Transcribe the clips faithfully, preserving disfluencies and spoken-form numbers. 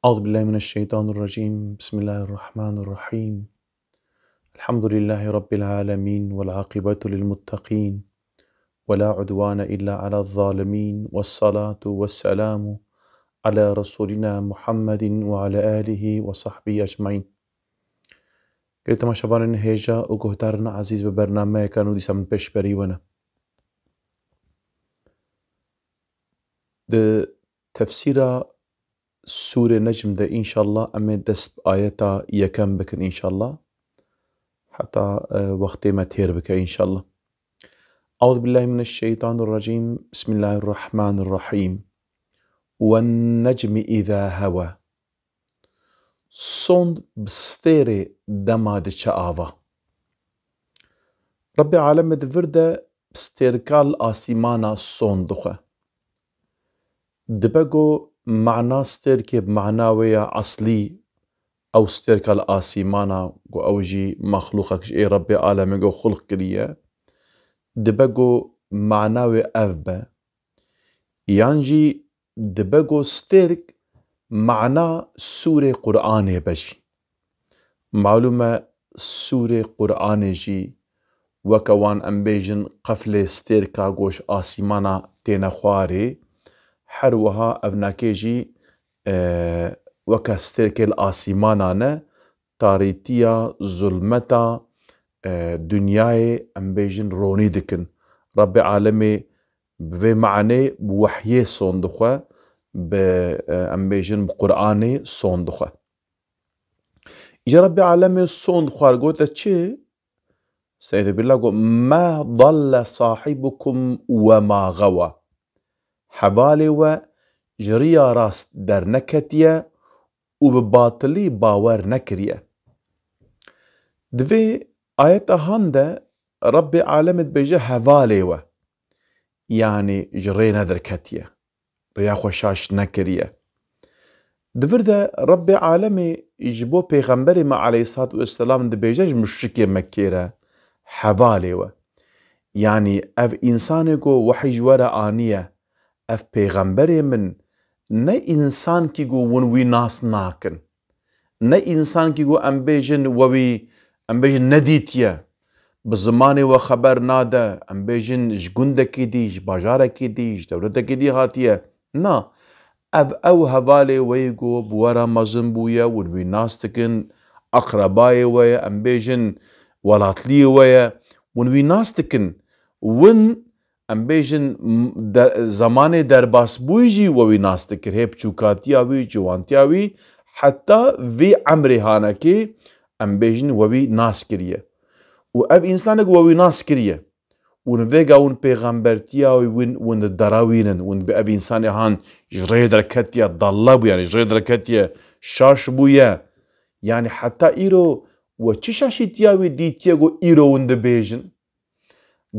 أعوذ بالله من الشيطان الرجيم. بسم الله الرحمن الرحيم. الحمد لله رب العالمين، والعاقبة للمتقين، ولا عدوان إلا على الظالمين، والصلاة والسلام على رسولنا محمد وعلى آله وصحبه أجمعين. Gelê temaşevanên hêja û guhdarên ezîz, bi bernameyeka nû dîsa min pêşberî we ne. Di tefsîra Sûrê Necm de înşallah em ê dest bi ayeta yekem bikin înşallah. Heta, e, wextê me têr bike înşallah. أعوذ بالله من الشيطان الرجيم. بسم الله الرحمن الرحيم. والنجم إذا هوى. Sond bi stêrê dema diçe ava. Rebbê alemê di vir de stêrka li asîmana sond dixwe. Dibe ku mana stêrkê bi mana wê ya eslî, ew stêrka li asîmana ku ew jî mexlûqek ji ê Rebbê alemê ku xulq kiriye, dibe ku mana wê ev be. Yan jî dibe ku stêrk mana sûrê Qur'anê be jî. Malûm e, sûrê Qur'anê jî weke wan em bêjin qeflê stêrka ku ji asîmana têne xwarê, her wiha evnakê jî, e, weke stêrkê li asîmana ne, tarîtiya, zulmeta, e, dinyayê em bêjin ronî dikin. Rebbê alemê bi vê manê bi wehyê sond dixwe, bi, e, em bêjin bi Qur'anê sond dixwe. Îca Rebbê alemê sond xwar gote çi? Seyde Billah got, "Ma dalle sahibukum ve ma gawa." Hevalê we ji riya rast derneketiye û bi batilî bawer nekiriye. Di vê ayeta han de Rebbê alemê dibêje hevalê we. Yanî ji rê nedirketiye. Rêya xwe şaş nekiriye. Di vir de Rebbê alemê ji bo Pêxemberê me aleyhissalatu vesselam dibêje ji muşrikê Mekkê re, hevalê we. Yanî ev însanê ku wehî ji we re aniye, ev pêxemberê min, ne însankî ku hûn wî nas nakin. Ne însankî ku em bêjin we wî, em bêjin nedîtiye. Bi zimanê we xeber nade, em bêjin ji gundekî dî, ji bajarekî dî, ji dewletekî dî hatiye. Na, ev ew hevalê we yê ku bi we re mezin bûye, hûn wî nas dikin, eqrebayê we ye, em bêjin welatliyê we ye, hûn wî nas dikin. Win, em bêjin, m-, de-, zemanê derbasbûyî jî we wî nas dikir. Hê biçûkatiya wî, ciwantiya wî, heta vî emrê hanekê, em bêjin, we wî nas kiriye. Û ev însanek we wî nas kiriye. Û vêga hûn pêxembertiya wî win, win di dera wî nin. Win bi ev însanê han ji rê derketiye, dalle bû, yanî ji rê derketiye, şaş bûye. Yanî heta îro we çi şaşîtiya wî dîtiye ku îro hûn dibêjin?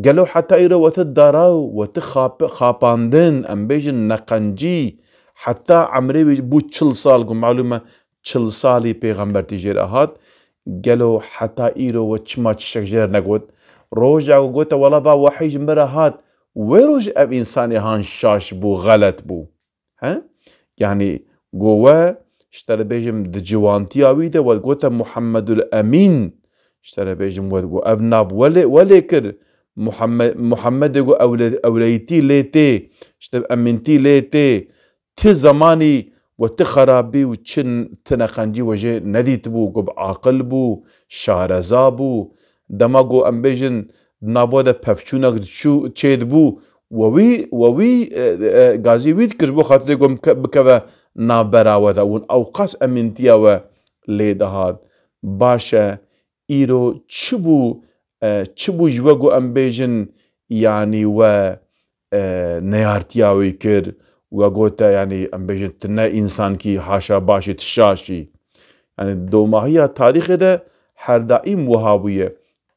Gelo heta îro we ti dara û we ti xap-, xapandin, em bêjin neqencî, heta emrê wî bû çil sal, ku malûm e çil salî pêxembertî jê re hat, gelo heta îro we çima çişek jê re negot? Roja ku gote, "Wela va wehî ji min re hat", wê roj ev însanê han şaş bû, xelet bû. He? Yanî, go we, ji te re bêjim, di ciwantiya wî de we gote Muhammedul Emîn. Ji te re bêjim, we, we ev nav welê, welê kir. Muhammed-, Muhammedê go ewle-, ewleyîtî lê tê, işte emîntî lê tê. Ti zemanî we ti xerabî û çi n-, ti neqencî we jê nedîtibû, go bi aqil bû, şareza bû. Dema go em bêjin, di nava de pevçûnek diçû, çêdibû, we wî, we wî, e, e, gazî wî dikir, ji bo xatirê ku bike-, bikeve navbera we de. Hûn ewqas emîntiya we lê dihat. Baş e, îro çi bû, e, çi bû ji we ku em bêjin, yanî we, e, neyartiya wî kir, we gote, yanî em bêjin, tu ne însankî haşa başî, tu şaş î. Yanî domahiya tarîxê de her daîm wiha bûye.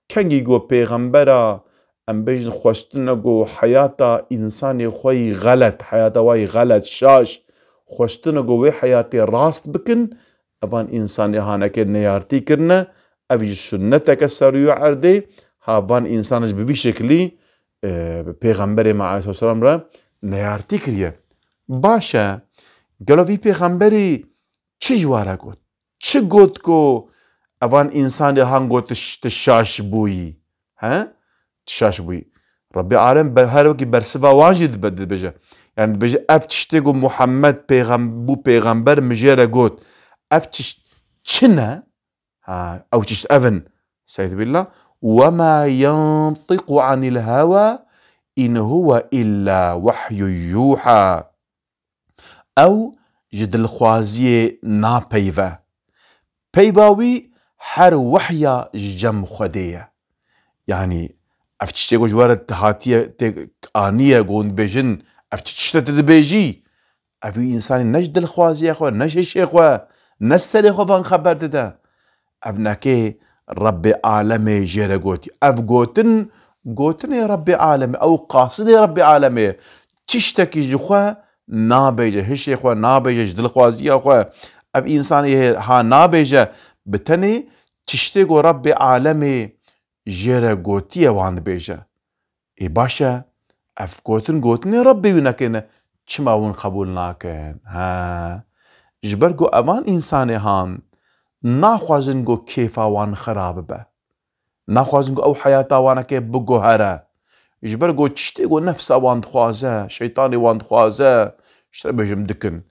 Kengî ku pêxembera, em bêjin, xwestine ku heyata însanê xwe yî xelet, heyata we yî xelet, şaş, xwestine ku wê heyatê rast bikin, evan însanê haneke neyartî kirine, ev jî sunneteke ser rûyê erdê, ha van însan jî bi vî şeklî, e, pêxemberê me aleyhisselam re neyartî kiriye. Baş e, gelo vî pêxemberî Çi ji we re got? Çi got ku evan însanê han got tu ş-, tu şaş bûyî? He? Tu şaş bûyî. Rebbê Alem ber-, her wekî bersiva wan jî dibe-, dibêje. Yani dibêje, ev tiştê ku Muhammed pêxem-, bû pêxember, min jê re got. Ev tişt çi ne? Ha, ew tişt ev in. Estağfirullah. "Ve ma yantiqu anil hewa in huve illa vehyun yuha." Ew ji dilxwaziyê napeyve. Peyva wî her wehya ji cem Xwedê ye. Yanî, ev tiştê ku ji we re hatiye, tê aniye, ku hûn dibêjin, ev çi tişt e tu dibêjî? Ev wî însanî ne ji dilxwaziya xwe, ne ji hişê xwe, ne serê xwe van xeber dide. Ev nekê Rebbê Alemê jê re gotî. Ev gotin, gotinê Rebbê Alemê, ew qasidê Rebbê Alemê ye. Tiştekî ji xwe nabêje, hişê xwe nabêje, ji dilxwaziya xwe. Ev însanê hê ha nabêje, bi tenê tiştê ku Rebbê Alemê jê re gotiye wan dibêje. Ê baş e, ev gotin gotinê Rebbê wî nekene, çima hûn qebûl nakin? He. Ji ber ku evan însanê han naxwazin ku kêfa wan xira bibe. Naxwazin ku ew heyata waneke biguhere. Ji ber ku tiştê ku nefsa wan dixwaze, şeytanê wan dixwaze, ji te bêjim dikin.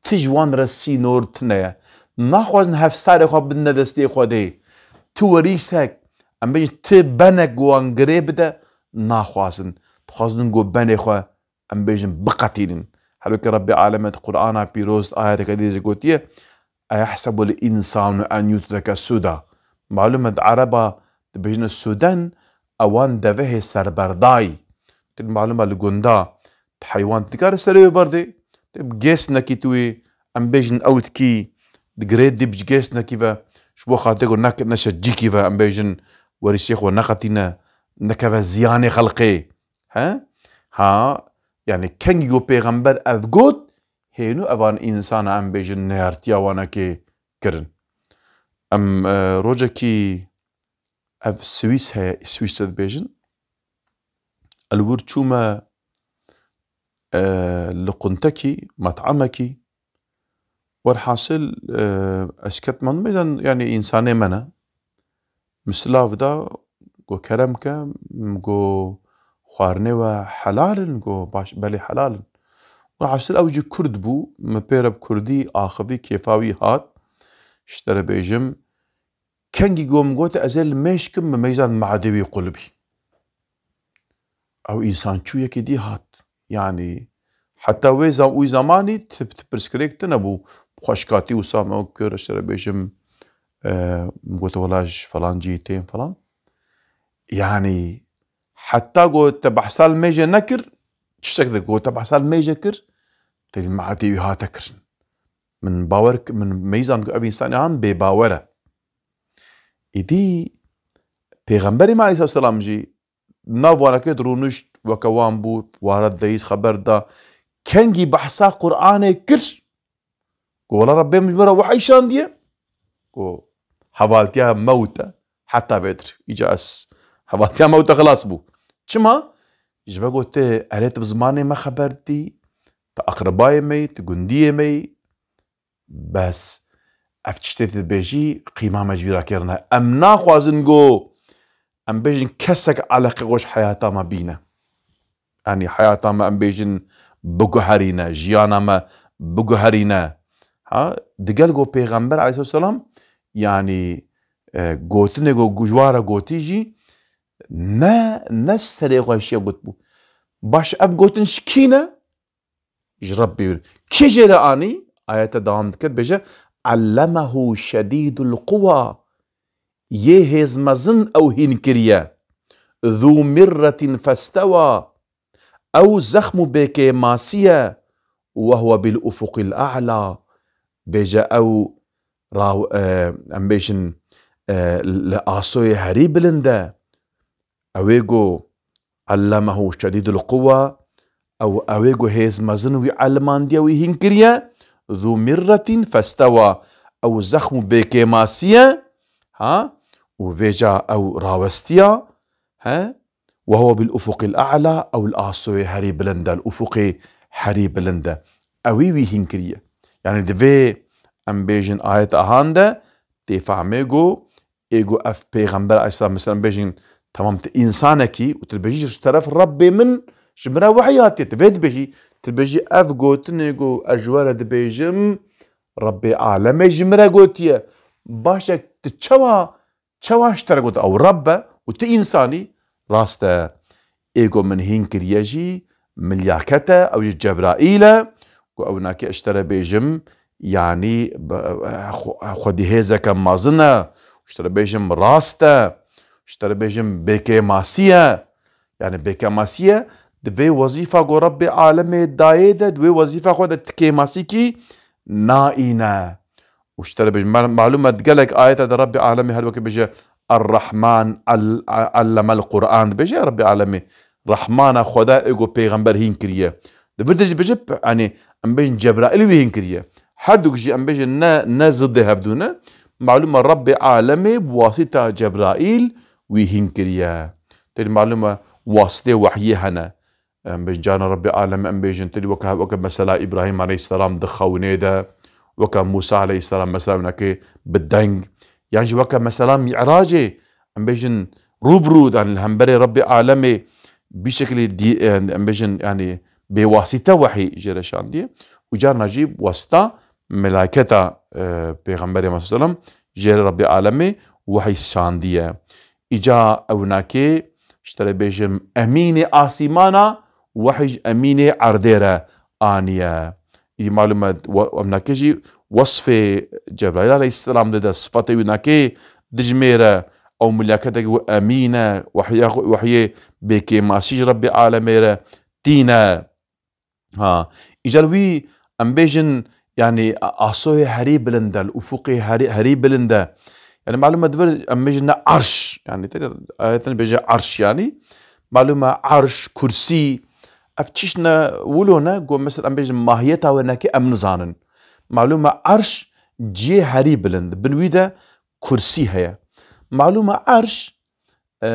Ti ji wan re sînor tune ye. Naxwazin hevsarê xwe bidine destê Xwedê. Ti werîsek, em bêjin ti benek wan girê bide, naxwazin. Dixwazin ku benê xwe, em bêjin, biqetînin. Halbuki Rebbê Aleme di Qur'ana Pîroz di ayeteke dî jî gotiye, "Eyehsebul însanu en yutreke suda." Malum e di Ereba dibêjine suden, ewan devehê serberdayî. Tu malum e li gunda tu heywan tu nikare serê wê berdê. Tu bi gês nekî tu wê, em bêjin ew dikî, digirê dî bi gês nekî ve, ji bo xatirê ku nek-, neşe cîkî ve, em bêjin werîsê xwe neqetîne, nekeve ziyanê xelqê. He? Ha, yani kengî ku pêxember ev got, hênû evan însana em bêjin neyartiya wanekê kirin. Em, e, rojekî ev Swîs heye, Swîs dibêjin. El wir çûme, e, li quntekî, met'emekî. Werhasil, e, ez ketme, mêzan, yani însanê me ne. Min silav da, go kerem ke, go xwarinê we helal in, go baş, belê helal in. Werhasil ew jî Kurd bû, min pê re bi Kurdî axivî, kêfa wî hat. Ji te re bêjim, kengî go min gote ez ê li mêj kim, min mêza di me'dê wî qulibî. Ew însan çû yekê dî hat. Yanî heta wê zam-, wî zemanî ti-, ti pirsgirêk tune bû. Bi xwe şikatî wisa me kir, ji te re bêjim, e, min gote wela ji falan cihê tên falan. Yanî heta go te behsa li mêjê nekir, tiştek de go te behsa li mêjê kir, te li me'dê wî hate kirin. Min bawer ki-, min meyzan ku ev însanê han bêbawer e. Îdî Pêxemberê me aleyhisselam jî nav wanekê dirûnişt, weke wan bû, ware deyît, xeber da. Kengî behsa Qur'anê kir, ku wela Rebbê min ji we re wehî şandiye, ku hevaltiya mewt e, heta vêdir. Îca ez hevaltiya mewt e xilas bû. Çima? Ji ber ku tê erê tu bi zimanê me xeber dî, tu aqrebayê me yî, tu gundiyê me yî, Bes ev tiştê tu dibêjî, qîma me ji vî re kirine. Em naxwazin ku em bêjin kesek eleqe xwe ji heyata me bîne. Yanî heyata me em bêjin biguherîne, jiyana me biguherîne. Ha, digel ku Pêxember aleyhisselam, yanî, e, gotinê ku ji wan re gotî jî ne, ne serê xwe şiye gotibû. Baş ev gotin ji kî ne? Ji Rebbê wir. Kî jê re anî? Ayete dewam dike, dibêje, "Ellemehu şedîdul quwa." Yê hêzmezin ew hîn kiriye. Zû mirretin festewa. Ew zexm û bêkêmasî ye. Ve huve bil ufuqil a'la. Bêje ew raw-, e, em bêjin, e, li asoyê herî bilind e. Ew ê go, "Ellemehu şedîdul quwa", ew, ew ê go hêz mezin wî elimandiye, wî hîn kiriye, "zû mirretin festewa", ew zexm û bêkêmasî ye, ha, û vêca ew rawestiya, he, "ve huve bil ufuqil a'la", ew li asoyê herî bilind e, li ufuqê herî bilind e. Ew ê wî hîn kiriye. Yanî divê em bêjin ayet ahan de tê fehmê go, ê go ev pêxember aleyhisselam, mesela em bêjin, tamam, tu însanekî û tu dibêjî ji teref Rebbê min ji min re wehy hatiye, tu vê dibêjî, tu dibêjî ev gotinê go ez ji we re dibêjim, Rebbê alemê ji min re gotiye. Baş e, tu çawa, çawa ji te re got ew Reb e û tu însanî? Rast e. Ê go min hîn kiriye jî milyaket e, ew jî Cebraîl e. Ku ew nake ji te re bêjim, yanî, be-, xwe-, xwedî hêzeke mezin e. Ji te re bêjim rast e. Ji te re bêjim bêkêmasî ye. Yani bêkêmasî ye, di vê wezîfa ku Rebbê alemê dayê de, di wê wezîfa xwe de ti kêmasîkî naîne. Û ji te re bêjim, ma-, malûm e, di gelek ayeta de Rebbê alemê her weke bêje, Er-Rahman al-, a-, allemel Qur'an, dibêje Rebbê alemê. Rahmana Xweda ê ku pêxember hîn kiriye. Di vir de jî dibêje, p-, yani, em bêjin Cebraîl wî hîn kiriye. Her du jî em bêjin ne, ne zidê hevdû ne. Malûm e Rebbê alemê bi wasîta Cebraîl wî hîn kiriye. Têrî malûm e wasitê wehyê hene. Em bêjin carna Rebbê alemê em bêjin têrî weke, weke mesela Îbrahîm aleyhisselam di xewnê de, weke Mûsa aleyhisselam mesela winekê bi deng, yan jî weke mesela Mî'racê, em bêjin rû bi rû, yani li hemberê Rebbê alemê bî şekilî dî-, em bêjin yani bêwasîte wehî jê re şandiye û carna jî wasita melaketa, e, Pêxemberê me sellem jê re Rebbî alemê wehî şandiye. Îca ew nakê, ji te re bêjim, emînê asîmana, wehî ji emînê erdê re aniye. Î malûm e, we-, ew nakê jî wesfê Cebraîl aleyhisselam dide, sifatê wî nakê dijmêre, ew milyaketekî wî emîn e, wehya-, wehiyê bêkêmasî ji Rebbî alemê re tîne. Ha, îcar wî em bêjin, yani, a-, asoyê herî bilind e, li ufuqê herî, herî bilind e. Yani, malûm e, di vir em bêjin ne arş, yani, tê ayetin bêje arş, yani. Malûm e, arş, kursî, ev çişt ne wilo ne, ku mesela em bêjin mahiyeta wê neke em nizanin. Malûm e, arş cihê herî bilind, bin wî de kursî heye. Malûm e, arş, e,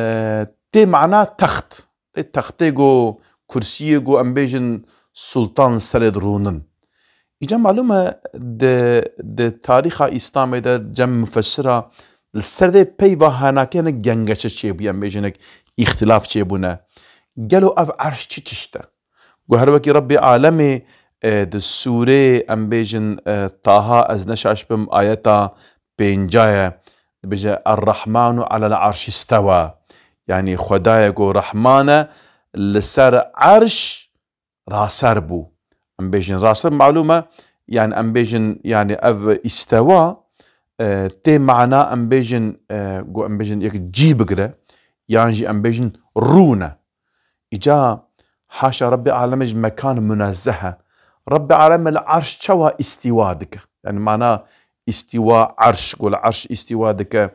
tê mana text. Tê textê go, kursiyê go, em bêjin sultan serê dirûnin. Îca malûm e di, di tarîxa Îslamê de cem mufessira li ser vê peyva hanake hinek gengeşe çêbûye, em bêjin hinek îxtilaf çêbûne. Gelo ev erş çi çişt e? Go her wekî Rebbê alemê, e, di sûrê, em bêjin, e, Taha, ez ne şaş bim, ayeta pênca ye. Dibêje, "Er-Rahmanu alel arş istewa." Yani Xwedayê ku Rehman e, li ser erş raser bû. Em bêjin raser malûm e, yani em bêjin, yani ev istewa, e, tê mana em bêjin, e, ku em bêjin yek cî bigire, yan jî em bêjin rûne. Îca haşa Rebbê alemê ji mekan munezzeh e. Rebbê alemê li erş çawa îstîwa dike? Yani mana îstîwa erş, ku li erş îstîwa dike.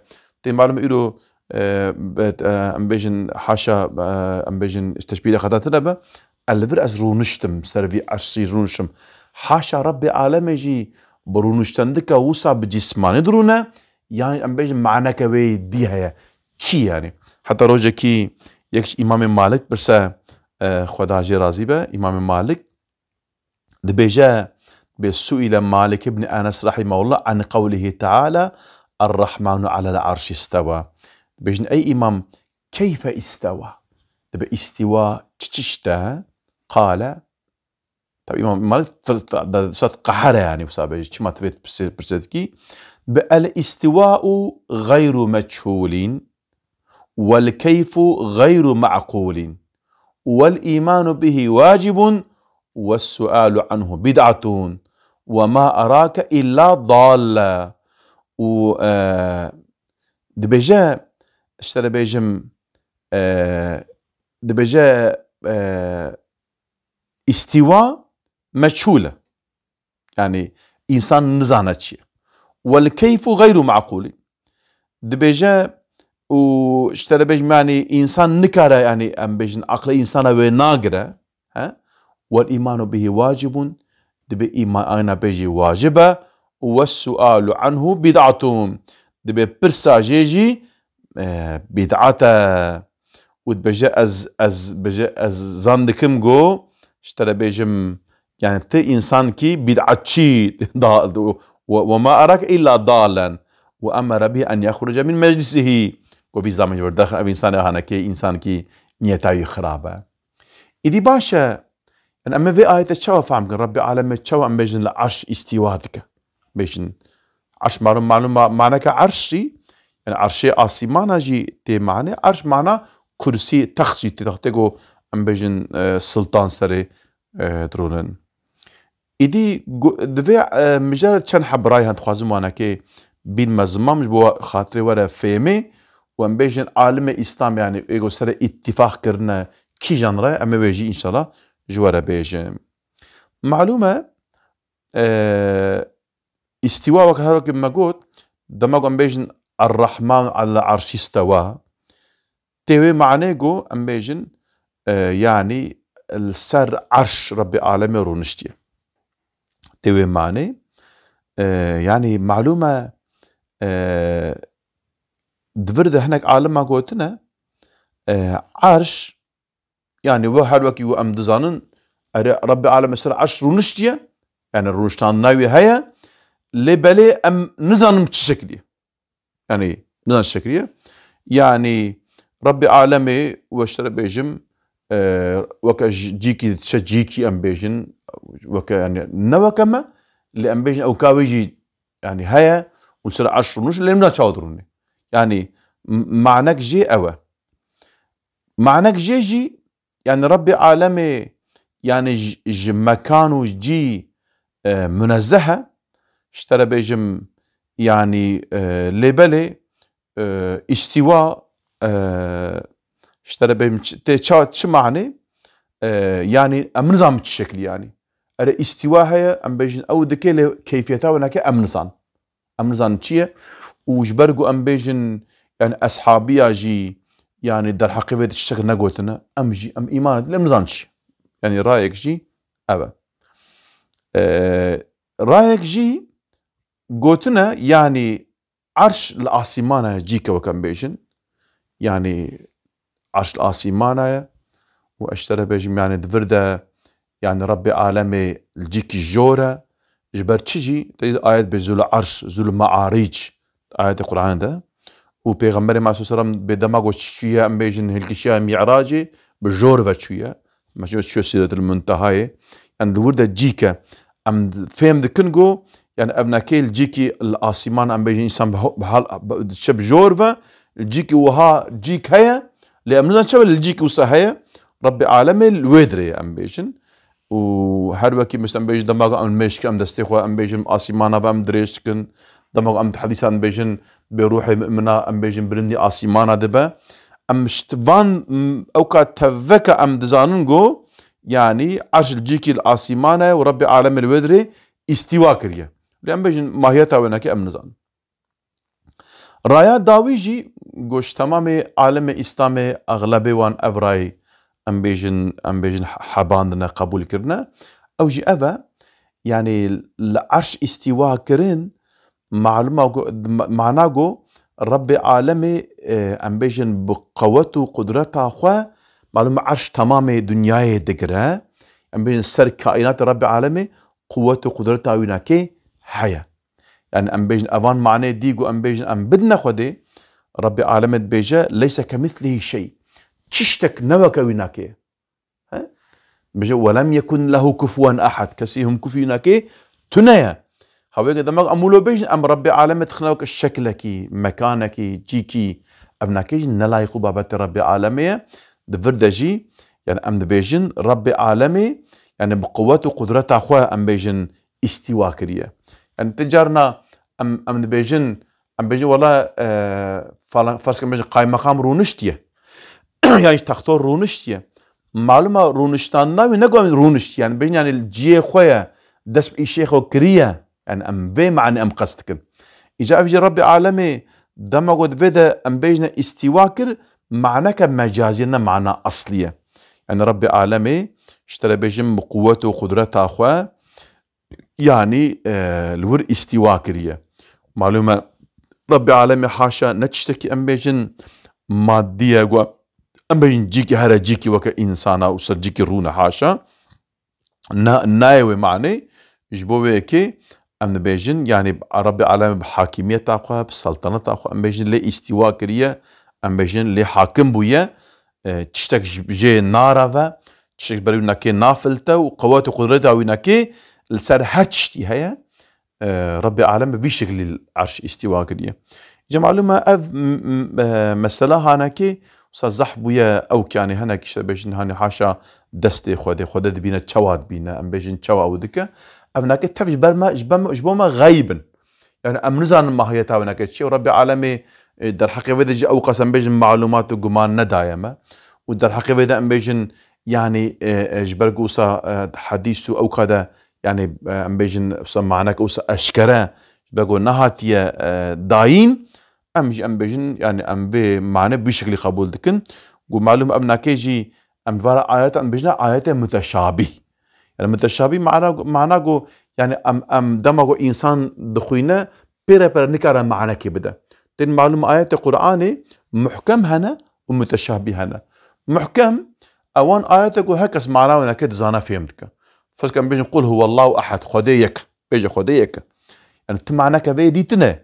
Tê malûm îro, e, be-, e, em bêjin haşa, e, em bêjin teşbîh de xeta tune be. Ez li vir ez rûniştim, ser vî erşî rûniştim. Haşa Rebbê alemê jî bi rûniştendika wisa bi cîsmanî dirûne, yan em bêjin maneke wê dî heye. Çi yani? Heta rojekî yek ji Îmamê Malik pirse, e, Xweda jê razî be, Îmamê Malik dibêje, dibê suîle Malik ibn Enes rahimehullah an qewlihî teala, "Er-Rahmanu alel arşî istewa." Dibêjin, "Ey Îmam, keyfe istewa?" Dibê îstîwa çi çişt e? Qale, Tabi Îmam Malik t-, t-, da-, saet qehre yani wisa bêje. Çima tu vê pirsê-, pirsê dikî? Bi el-îstîwa'u gayru meçhûlîn, wel-keyfu gayru me'qûlîn, wel-îmanu bihî wacibun, wes-sualu anhu bid'atun, we ma erake illa dalle. Û, e, dibêje, ji te re bêjim, e, dibêje, e, îstîwa meçhûl e. Yani însan nizane çi ye. Wel keyfu gayru me'qûlî. Dibêje û ji te re bêjim, yani însan nikare, yani em bêjin aqlê însana wê nagire. He? Wel îmanu bihî wacibun. Dibê îman ayna pê jî wacib e. Û wes sualu anhu bid'atun. Dibê pirsa jê jî, e, bid'at e. Û dibêje, ez, ez, bêje, ez zan dikim go, ji te re bêjim, yani ti însankî bid'atçî da, û Ve, ve ma erake illa dalen. Ve emere bî en yexruce min meclisihî. Go vî zame ji vir derxe, ev însanê hanekê, însankî niyeta wî xirab e. Îdî baş e, yani em ê vê ayete çawa fehm kin? Rebbê alemê çawa em bêjin li erş îstîwa dike? Bêjin, erş malum, malum ma-, maneke erş jî, yani erşê asîmana jî tê manê, erş mana kursî, text jî tê, textê ku em bêjin, e, sultan serê, e, dirûnin. Îdî gu-, divê, e, mijara çend heb ray hend dixwazim wanekê bînme ziman ji bo xatirê were fêmê û em bêjin alimê Îslam, yani ê ku sere îtîfaq kirine kîjan re, em ê wê jî înşallah ji were bêjim. Malûm e, e, îstîwa wek her wekî me got, dema ku em bêjin Er-Rahman alel Arşî stewa, tê wê manê ku em bêjin, e, yanî li ser erş Rebbê alemê rûniştiye. Tê wê manê, e, yanî malûm e, e, di vir de hinek alima gotine, e, erş, yanî we her wekî ku em dizanin, erê Rebbê alemê ser erş rûniştiye, yani rûniştandina wî heye, lê belê em nizanin bi çi şekilî. Yani nizanin çi şekilî ye. Yani Rebbê alemê, we ji te re bêjim, e, weke ji-, cîkî diçe cîkî em bêjin, weke, yani ne weke me, lê em bêjin ew ka wê jî yani heye û li ser erş rûniş, lê nizanin çawa dirûnê. Yani m-, manek jê ew e. Manek jê jî, yani Rebbê alemê, yani ji, ji mekan û cî, e, munezzeh e. Ji te re bêjim, yani, e, lê belê, e, îstîwa, e, ji te re bêjim çi, tê ça, çi manê? E, yani em nizanin çi şekilî yani. Erê îstîwa heye, em bêjin ew dike, lê keyfiyeta wê nake em nizanin. Em nizanin çi ye? Û ji ber ku em bêjin, yani eshabiya jî, yani derheqê vê de tiştek negotine, em jî, em îman, em nizanin çi. Yani rayek jî ev e. Ee, rayek jî gotine, yani erş li asîmana ye, cîke wek em bêjin. Yani erş li asîmana ye. Û ez ji te re bêjim, yani di vir de, yani Rebbê alemê li cîkî jor e. Ji ber çi jî? Te ayet bê Zul Erş, Zul Me'aric, ayetê Qur'anê de. Û Pêxemberê me aleyhisselam bê dema ku çûye, em bêjin hilkişiya Mi'racê, bi jor ve çûye. Meşe çûye Sîretil Muntehayê. Yani li wir de cîke. Em fêm dikin ku, yani ev nekê li cîkî li asîman, em bêjin însan bi ho-, bi hal, bi, diçe bi jor ve, li cîkî wiha cîk heye, lê em nizanin çawa li cîkî wisa heye, Rebbê alemê li wê dirê ye, em bêjin. Û her wekî, mesela, em bêjin dema ku em mêşke, em destê xwe, em bêjin asîmana ve em dirêj dikin, dema ku em di hedîsan bêjin bê ruhê mumina, em bêjin bilindî asîmana dibe. Em ji van, m-, ew ka tevveka em dizanin ku, yani erş li cîkî li asîmana ye û Rebbê alemê li wê dirê îstîwa kiriye. Lê em bêjin mahiyeta wê neke em nizanin. Raya dawî jî, goş temamê alemê Îslamê, exlebê wan ev rayî em bêjin, em bêjin hebandine, qebûl kirine. Ew jî ev e, yani li erş îstîwa kirin, maluma go-, ma-, mana go Rebbê alemê, e, em bêjin bi qewet û qudreta xwe, malum erş temamê dinyayê digire. Em bêjin ser kaînatê Rebbê alemê quwet û qudreta wî nakê heye. Yani em bêjin evan manê dî ku em bêjin em bidine Xwedê, Rebbê alemê dibêje, "Leyse kemîslihî şey." Çiştek ne weke wî nakê. He? Bêje, "Welem yekun lehu kufuwen ehad." Kesî him kufî wî nakê tune ye. Hawêke demek em wilo bêjin, em Rebbê alemê dixine weke şeklekî, mekanekî, cîkî, ev nakê jî ne layiq û babetê Rebbê alemê ye. Di vir de jî, yani em dibêjin, Rebbê alemê, yani bi quwet û qudreta xwe em bêjin, îstîwa kiriye. Yani ti carna em, em dibêjin, em bêjin wela, e, falan, ferz ke em bêjin qaymeqam rûniştiye. Yan jî textor rûniştiye. Maluma rûniştandina wî ne ku em rûniştiye. Yani bêjin yani ciyê xwe ye, dest bi îşê xwe kiriye. Yani em vê manê em qest dikin. Îca ev jî Rebbê alemê dema ku divê de em bêjine îstîwa kir, maneke mecaziye ne mana asliye. Yani Rebbê alemê ji te re bêjim bi quwet û qudreta xwe, yani, e, li wir îstîwa kiriye. Malûm e, Rebbê alemê haşa ne tiştekî em bêjin madî ye, ku em bêjin cîkî here cîkî weke însana û ser cîkî rûne haşa. Na, nayê wê manê, ji bo wê yekê Em dibêjin, yanî Rebbê Alemê bi hakimiyeta xwe, bi selteneta xwe, em bêjin lê îstîwa kiriye, em bêjin lê hakim bûye, e, tiştek ji, jê nareve, tiştek ji ber wî nekê nafilte û qewet û qudreta wî nekê li ser her tiştî heye. E, Rebbê Alem bi vî şeklî li erş îstîwa kiriye. Îca malûm e ev m-, m-, e, mesela hanekê wisa zehf bûye ew ki, yanî hinek işte bêjin, hanî haşa destê Xwedê, Xwedê dibîne, çawa dibîne, em bêjin çawa ew dike. Ev nake tev ji ber me, ji ber me, ji bo me xeyb in. Yani em nizanin mahiyeta wê nake çi ye. Rebbê Alemê, e, derheqê vê de jî ew qas em bêjin malûmat û guman nedaye me. Û derheqê vê de em bêjin, yani, e, e, ji ber ku wisa, e, hedîs û ewka de, yani, e, em bêjin wisa manek wisa eşkere, ji ber ku nehatiye, e, dayîn, em jî em bêjin, yani, em vê mane bi vî şeklî qebûl dikin. Ku malûm em nake jî em vara ayeta em bêjine ayete muteşabîh. Yani muteşabîh mana, mana ku, yani em, em dema ku însan dixwîne, pêre pêre nikare manekê bide. Tên malûm ayetê Qur'anê muhkem hene û muteşabîh hene. Muhkem, ewan ayete ku her kes mana wê neke dizane fêm dike. Fez ke em bêjin, "Qul huwallahu ehad", Xwedê yek. Bêje, "Xwedê yek e." Yani ti maneke vê dîtine.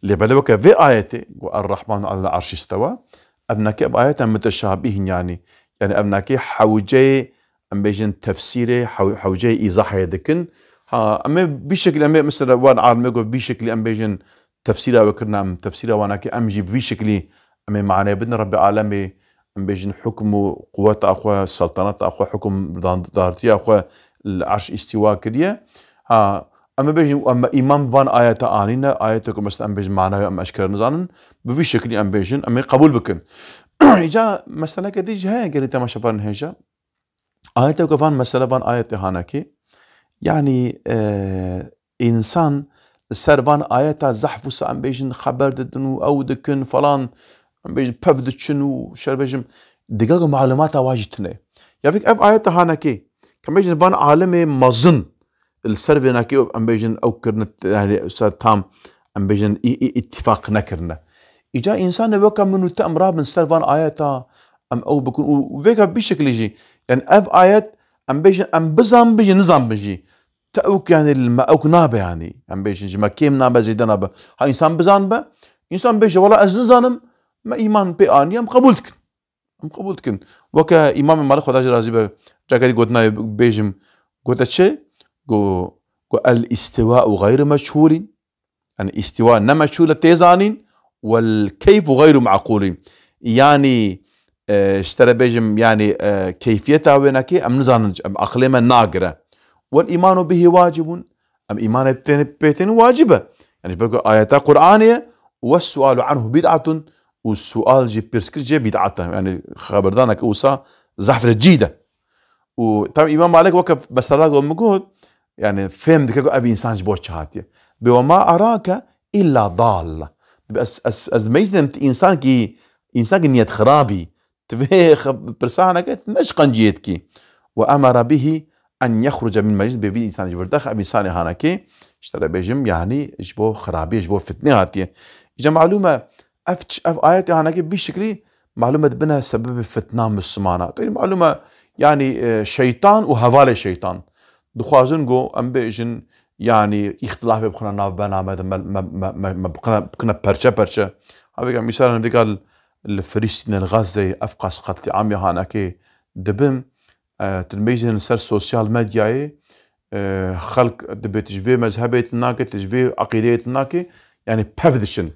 Lê belê weke vê ayetê ku "Er-Rahmanu alel arşî istewa", ev neke ev ayete muteşabîh in yani. Yani ev neke hewceyê em bêjin tefsîrê, hew-, hewceyê îzahê dikin. Ha, em ê vî şekilî, em ê mesela wan alimê ku vî şekilî em bêjin tefsîra wê kirine, em tefsîra wan nake, em jî bi vî şekilî em ê manê bidin. Rebbê Alemê, em bêjin hukm û quweta xwe, selteneta xwe, hukmdartiya xwe li erş îstîwa kiriye. Ha, em ê bêjin, em îman bi van ayeta anîne, ayetê ku mesela em bêjin manayê em eşkere nizanin, bi vî şekilî em bêjin, em ê qebûl bikin. Îca meseleke dî jî heye gelî temaşevanên hêja. Ayeteke van mesele van ayetê hanekê. Yanî, e, însan li ser van ayeta zehf wisa em bêjin xeber didin û ew dikin falan, em bêjin pev diçin û şer bêjim, digel ku malûmata wa jî tune. Ya vêk ev ayeta hanekê, ke em bêjin van alimê mezin li ser vê nekê em bêjin ew kirine, yani ser tam em bêjin î-, î-, îtîfaq nekirine. Îca însanê weke min û te em rabin ser van ayeta, em ew bikin û vêka bî şekilî jî. Yani ev ayet em bêjin, em bizan bin jî, nizan bin jî. Te ew ki yani li me ew ki nabe yani. Em bêjin ji me kêm nabe, zêde nabe. Ha însan bizan be, însan bêje, "Wala ez nizanim, me îman pê aniye, em qebûl dikin." Em qebûl dikin. Weke Îmamê Malik Xweda jê razî be, caketî gotina bêjim, gote çi? Go, go el îstiwa û xeyr meçhûlîn. Yani îstiwa ne meçhûl e tê zanîn, wel keyf û xeyr meqûlîn. Yani, e, ji te re bêjim, yani, e, keyfiyeta wê nekê em nizanin, em aqilê me nagire. Wel îmanu bihî wacibûn, em îmanê pê tên, pê tên wacib e. Yani ji ber ku ayeta Qur'anê ye, we sualu anhu bid'atun, û sual jî pirsgir jê bid'at e. Yani xeberdaneke wisa zehf de cî de. Û tabi Îmam Malik weke mesela ku min got, yani fêm dike ku ev însan ji bo çi hatiye. Bi "Ve ma arake illa dalla." Dibe ez, ez, ez meyzinem ti însan ki, însan ki niyet xirabî. Ti vê xeb-, pirsa haneke ti ne ji qenciyê dikî. "Ve emara bihi en yexruce min meclis." Bê vî însan ji vir dexe, ev însanê hanekê, ji te re bêjim, yani ji bo xirabiyê, ji bo fitnê hatiye. Îca malûm e, ev ç-, ev ayetê hanekê vî şeklî malûm e dibine sebebê fitna Mislimana. Teyr malûm e, yani, e, şeytan û hevalê şeytan dixwazin ku em bêjin, yani, îxtilafê bixine navbena me de, me, me, me, me, me bixine, bixine perçe perçe. Ha vêga mîsalan vêga li Filistînê, li Gazeyê ev qas qetlîamê hanekê dibin. E, tu dibêjin li ser sosyal medyayê, e, xelk dibê tu ji vê mezhebê tu nake, tu ji vê eqîdeyê tu nake, yani pev diçin.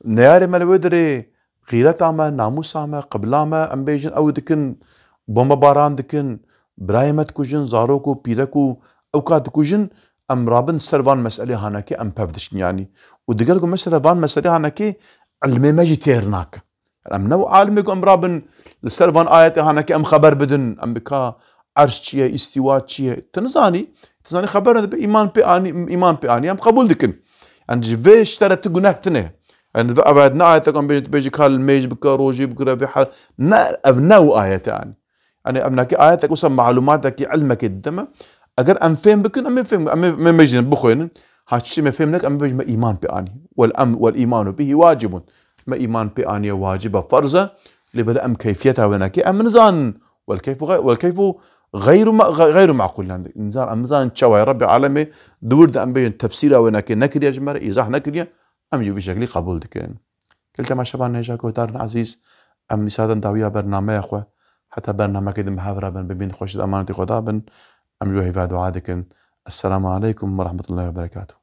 Neyarê me li wê dirê xîreta me, namûsa me, qibla me, em bêjin ew dikin, bombebaran dikin, birayê me dikujin, zarok û pîrek û ewka dikujin, em rabin ser van meselê hanekê em pev diçin yani. Û digel ku mesela van meselê hanekê ilmê me jî têr nake. Em ne û alimê ku em rabin li ser van ayetê hanekê em xeber bidin, em bi ka erş çi ye, îstîwa çi ye? Tu nizanî, tu zanî xeber nedibe, îman pê anî, îman pê anî, em qebûl dikin. Yani ji vê ji te re tu guneh tine. Yani vê ayet ne ayete ku em bêjin, tu bêjî ka li mêj bike, rojî bigire, vê hal-, ne, ev ne û ayete anî. Yani ev nake ayetek wisa malûmatekî, ilmekê dide me. Eger em fêm bikin, em ê fêm, em ê, em ê mecînin, bixwênin. Ha çi me fêm neke, em ê bêjin me îman pê anî. Wel em, wel îmanu bihî wacibun. Me îman pê aniye wacibe, ferz e. Lê belê em keyfiyeta wê neke, em nizanin. Wel keyfu xey-, wel keyfu Xeyru ma-, xey-, xeyru meqûl, yani. Însan, em nizanin çawa ye. Rebbê alemê di wir de em bêjin tefsîra wê neke-, nekiriye ji me re, îzah nekiriye, em jî bi şeklî qebûl dikin. Gelî temaşevan, hêja guhdarên ezîz, em nîsadan dawiya bernameya xwe, heta bernamekê din bi hev re bin, bibîn xweş di emanetî Xweda bin, em ji we hêva dua dikin. Esselamu aleykum ve rahmetullahi ve berekatuh.